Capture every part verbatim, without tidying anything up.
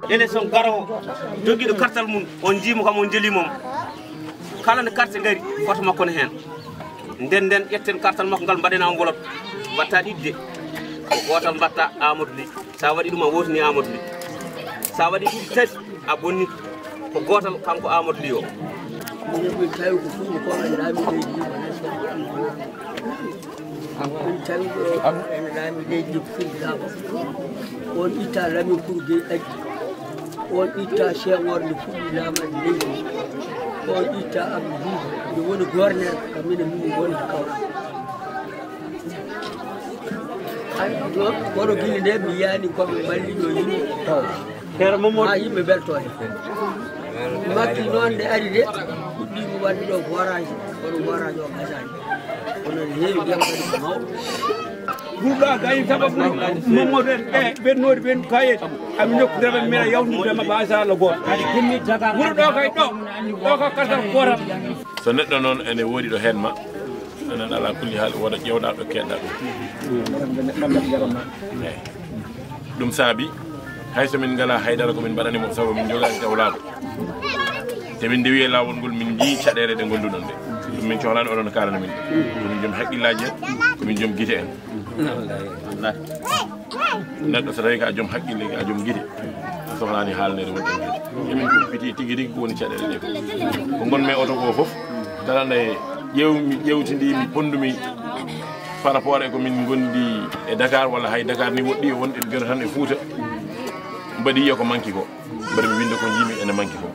Élection garowo, jogiiɗo kartal mum, on njiimo kam, on jeliimo mo. Kala nde carte ngari, foto makko ne heen. Nden, nden ƴetten kartal makko ngal, mbaɗen enveloppe. Mbatta ɗiɗi de. Ko gootal mbatta Amadou Ly. Sa waɗi ɗum, a wotini Amadou Ly. Sa waɗi ɗiɗi, tati, a bonni. Ko gootal kanko Amadou Ly o. Minen min tawi ko fulɓe ko en laami leydi ndi. Min tawi ɗo ene laami leydi ndi ko fulɓe laaɓa. On itta Lamin Kuru Gey Aji. On itta Senghor nde fuɗɗi laamaade leydi ndi. On itta Abdou Diouf nde woni gouverneur, ka minen min woni ka Kaolack. Ay, ɗo, kono gila nde mi yiyani ko ɓe mballi ɗo yimɓe. Ceerno Mamadou. Ha yimɓe belto hen. Makki noon nde ari de, fuɗɗiima waɗde ɗo forage, kono forage o gasani. Kono ne heewi ndiyam kadi ko mawɗo. Ɗum ɗo a gayi sababu Mamadou en ɓe, ɓe noori ɓen kayet. Ami nokku rebe mira yawnude ma ba sa lo go. Wuro ɗo kay ɗo, ɗo ka kasar koram. So neɗɗo noon ene woodi ɗo heen ma, anan ala kulli haal wooda ƴeewɗa ɗo keedɗa ɗum. Eey. Ɗum saabi, hay so min ngalaa haydara ko min mbaɗani mo, sabu min njogaani taw laaɓa. Te min ndewi e laawol ngol, min njii caɗeele ɗe ngonduɗon ɗe. Ɗum min cohlaani oɗon kaalana min. Ko min joom haqqillaaji en, ko min joom gite en. Neɗɗo so tawi ko a joom haqqille, ko a joom gite, a sohlaani haalneede wonde e gite. Emin kumpiti tigi rigi ko woni caɗeele ɗe. Ko ngon mi e oto ko fof, kala nde ƴeewmi, ƴeewtindimi, pondumi par rapport e ko min ngondi e Dakar, walla hay Dakar ni woɗɗi, e wonde en gero tan e Fuuta, mbaɗi yiya ko manki ko. Mbaɗi mi winnde ko njiimi ene manki ko.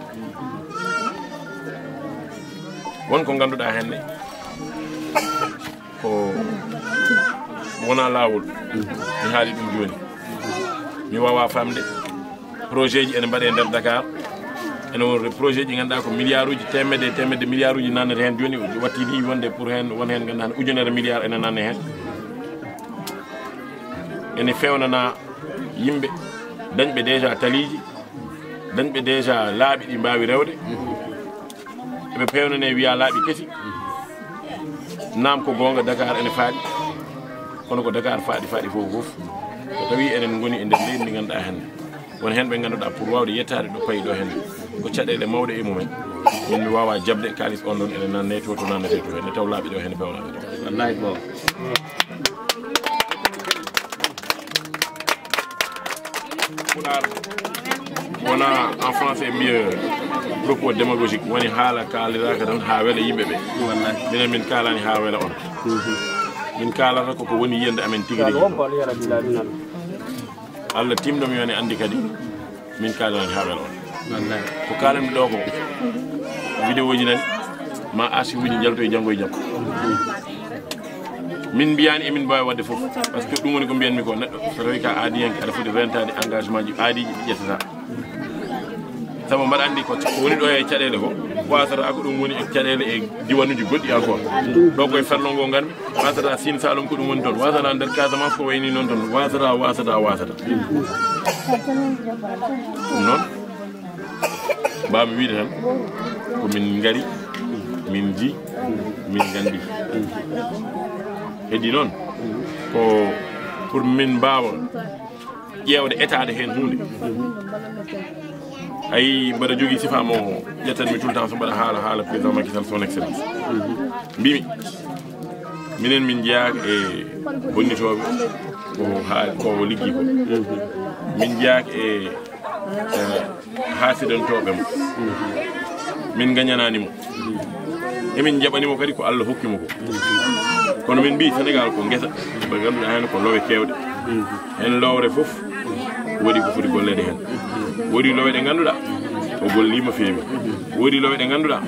Won ko ngannduɗaa heen ne, ko wona laawol. Mi haali ɗum jooni. Mi waawaa faamde. Projet ji ene mbaɗe e nder Dakar. Ene won projet ji ngannduɗaa ko milliard uji, teemedde e teemedde milliard uji nannata heen. Jooni o watti ɗi wonde pour heen, won heen ngannduɗaa ujunere milliard ene nanne heen. Ene feewnana yimɓe, dañɓe déjà taliiji, dañɓe déjà laaɓi ɗi mbaawi rewde. Eɓe peewnane wiya laaɓi kesi. Naam ko goonga Dakar ene faaɗi. Kono ko Dakar faaɗi, faaɗi fof fof. So tawi enen ngoni e nder leydi ndi ngannduɗaa hannde. Won heen ɓe ngannduɗaa pour waawde yettaade ɗo payi ɗo hannde. Ko caɗeele mawɗe e mumen. Min mi waawaa jaɓde kaalis on ɗon ene nanne to, to nannete to henne taw laaɓi ɗo henne pewnaaɓe ɗo. Wallaahi ko. Pulaar wona en français mbiya propos démagogique, woni haala kaaliraaka tan haa wela yimɓe ɓe. Minen min kaalaani haa wela on. Min kaalata koko woni yiyannde amen tigi rigi. Allah timɗo mi woni anndi kadi min kaalanaani haa wela on. Ko kaalanmi ɗo ko vidéo ji nani ma archive uji njalto e janngo e jam. Min mbiyaani emin mbaawi waɗde fof, par ce que ɗum woni ko mbiyanmi ko, neɗɗo so tawi ka aadiyanke aɗa foti rentaade engagement ji aadiiji ɗi ƴettata. Sabu mbaɗa anndi ko ko woni ɗo e caɗeele ko, wasata ko ɗum woni e caɗeele e diwanuji goɗɗi encore. Ɗo koye ferlo ngo ngarmi, wasata Sine Saloum ko ɗum woni toon, wasata nder Casamance ko wayni noon toon, wasata, wasata, wasata. Ɗum noon, mbawmi wiide tan ko min ngari, min nji, min nganndi. Heddi noon ko pour min mbaawa ƴeewde etaade heen huunde. Ayi, mbaɗa jogii sifaa mo ƴettanmi tout le temps so mbaɗa haala, haala président Macky Sall, son excellence. Mbimi, minen min njeyaaka e bonnitooɓe ko haa, ko o liggii ko. Min njeyaaka e, e haasidantooɓe mo. Min ngañanaani mo. Emin njaɓani mo kadi ko Allah hokki mo ko. Kono min mbii Sénégal ko ngesa, ɓe ngannduɗaa heen ko lowe keewɗe. Heen lowre fof woodi ko foti golleede heen. Woodi lowe ɗe ngannduɗaa O golliima feewi. Woodi lowe ɗe ngannduɗaa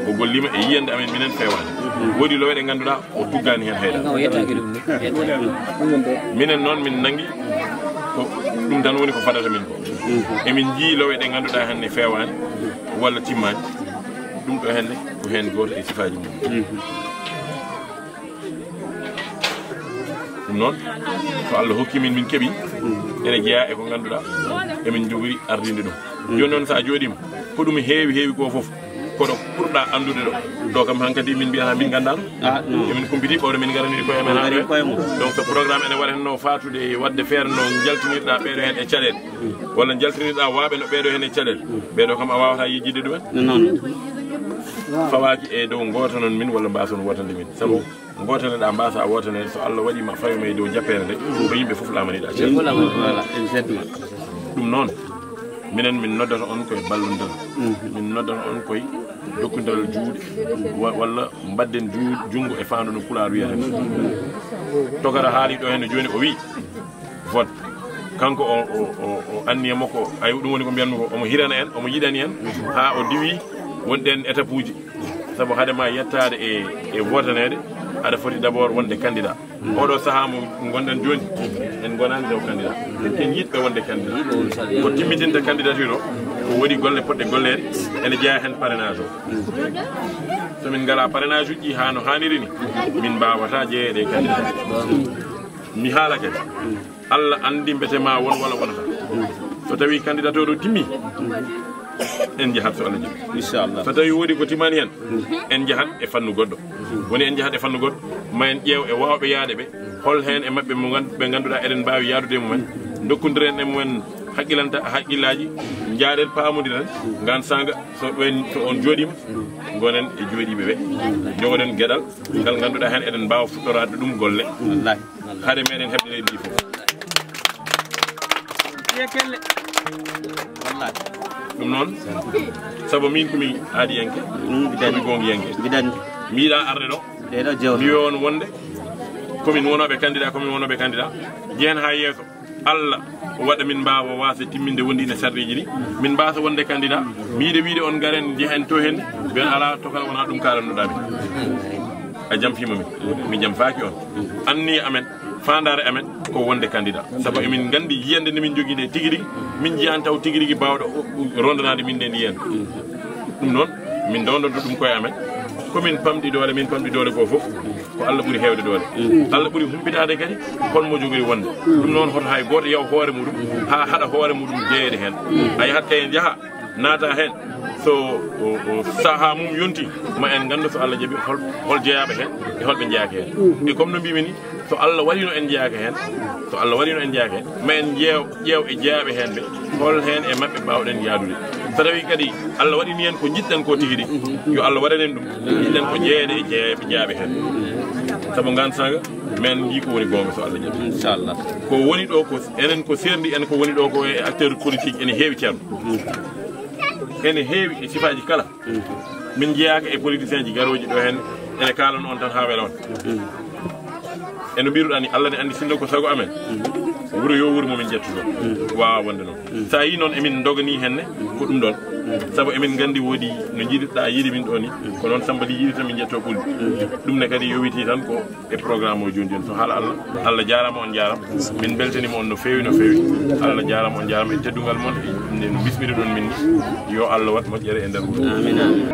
o golliima e yiyannde amen minen feewaani. Woodi lowe ɗe ngannduɗaa o tuggaani heen hayra. Minen noon min nanngi ko ɗum tan woni ko fadata min ko. Emin njii lowe ɗe ngannduɗaa heen ne feewaani walla timmaani. Ɗum ɗo heen ne ko heen gooto e sifaaji mum. Ɗum noon, so Allah hokki min, min keɓi, ene jeyaa e ko ngannduɗaa emin njogori ardinde ɗum. Jooni noon, so a jooɗiima, ko ɗum heewi heewi ko fof, ko ɗo ɓurɗaa anndude ɗo. Ɗo kam hankadi min mbiyata min nganndaano. Emin kumpiti ɓawde min ngaraniri koye amen haa ɗo. Donc so programme ene wara heen no faatude e waɗde feere no njaltinirɗaa ɓeeɗo heen e caɗeele. Walla njaltinirɗaa waaɓe no ɓeeɗo heen e caɗeele. Ɓeeɗo kam a waawataa yejjitde ɗumen. Fawaaki e dow ngoota noon min walla mbaason wootande min. Sabu ngootaneɗaa, mbaasaa wootaneede, so Allah waɗii ma fayoma e dow jappeere nde, ko yimɓe fof laamaniɗaa ceerno. Ɗum noon, minen min noddata on koye ballondiral. Min noddata on koye jokkondiral juuɗe, wa-, walla mbaɗden juu-, junngo e faandu no Pulaar wiyata ni. Tokara haali ɗo heen jooni, o wii, vote. Kanko o, o, o, o anniya makko, ay, ɗum woni ko mbiyanmi ko, omo hirana en, omo yiɗani en, haa o diwi wonɗen étape uji. Sabu hade ma yettaade e, e votaneede, aɗa foti d'abord wonde candidat. Oɗo sahaa mo ngonɗen jooni, en ngonaani taw candidat. En yiɗɓe wonde candidat. Ko timmitinta candidature o, ko woni golle potɗe golleede, ene jeyaa heen parrainage o. So min ngalaa parrainage uji haa no haaniri ni, min mbaawataa jeyeede e candidat. Mi haalake. Allah anndi mbete ma won walla wonata. So tawi candidature o timmi, en njahat so Allah jaɓi. Inchallah. So tawi woodi ko timmani heen, en njahat e fannu goɗɗo. Woni en njahat e fannu goɗɗo, ma en ƴeew e waawɓe yaade ɓe, hol heen e maɓɓe mo ngan-, ɓe ngannduɗaa eɗen mbaawi yaadude e mumen, ndokkondiren e mumen haqqilanta, haqqillaaji, njaaden paamodiren, ngaan saanga so ɓen, so on jooɗiima, ngonen e jooɗiiɓe ɓe, njogoɗen geɗal ngal ngannduɗaa heen eɗen mbaawa fuɗɗoraade ɗum golle. Wallahi. Hade meɗen heɓde leydi ndi fof. Ɗum noon, sabu min ko mi aadiyanke, ko mi goongiyanke. Mi yiɗaa arde ɗo, mi wiya on wonde ko min wonooɓe candidat, ko min wonooɓe candidat. Jehen haa yeeso, Allah waɗa min mbaawa waasde timminde wonde ina sarɗiiji ɗi. Min mbaasa wonde candidat. Mi yiɗa wiide on ngaren njehen to heen, ɓen alaa tokara wonaa ɗum kaalannoɗaa min. A jamfiima min, mi jamfaaki on. Anniya amen, faandaare amen ko wonde candidat. Sabu emin nganndi yiyannde nde min njogii nde tigi rigi, min njiyaani taw tigi rigi baawɗo o, o, rondanaade min nde yiyannde. Ɗum noon, min ndewndonto ɗum koye amen. Ko min pamɗi doole, min pamɗi doole goo fof, ko Allah ɓuri heewde doole. Allah ɓuri humpitaade kadi hol mo jogori wonde. Ɗum noon, hoto hay gooto yaw hoore muɗum, haa haɗa hoore muɗum jeyeede heen. A yahat kay, njaha, naata heen. So o, o sahaa mum yonti, ma en nganndu so Allah jaɓi hol, hol jeyaaɓe heen e hol ɓe njeyaaka heen. E comme no mbimi ni, so Allah waɗino en njeyaaka heen, so Allah waɗino en njeyaaka heen, ma en ƴeew, ƴeew e jeyaaɓe heen ɓe, hol heen e maɓɓe mbaawɗen yaadude. So tawi kadi Allah waɗini en ko njiɗɗen ko tigi rigi, yo Allah waɗan en ɗum, njiɗɗen ko jeyeede e jeyaaɓe, jeyaaɓe heen. Sabu ngaan saanga, men njii ko woni goonga so Allah jaɓi. Inchallah. Ko woni ɗo ko, enen ko seerndi en ko woni ɗo ko e acteur politique ene heewi ceerno. Ene heewi e sifaaji kala. Min njeyaaka e politicien ji garooji ɗo heen, ene kaalana on tan haa wela on. E no mbiruɗaa ni, Allah ne anndi, sinno ko sago amen, wuro yo wuro mo min njettuɗo. Waawaa wonde noon. So a yii noon emin ndoganii heen ne, ko ɗum ɗoon. Sabu emin nganndi woodi no njiɗirɗaa yiide min ɗo ni, ko noon Samba Ly yiɗi tan min njettoo ɓulli. Ɗum ne kadi yowitii tan ko e programme o jooni jooni. So haala Allah, Allah jaaraama, on njaaraama. Min mbeltaniima on no feewi, no feewi. Allah jaaraama, on njaaraama e teddungal mon, e inde no mbismiɗon min ni. Yo Allah waɗ moƴƴere e nder wuro. Amiin, amiin.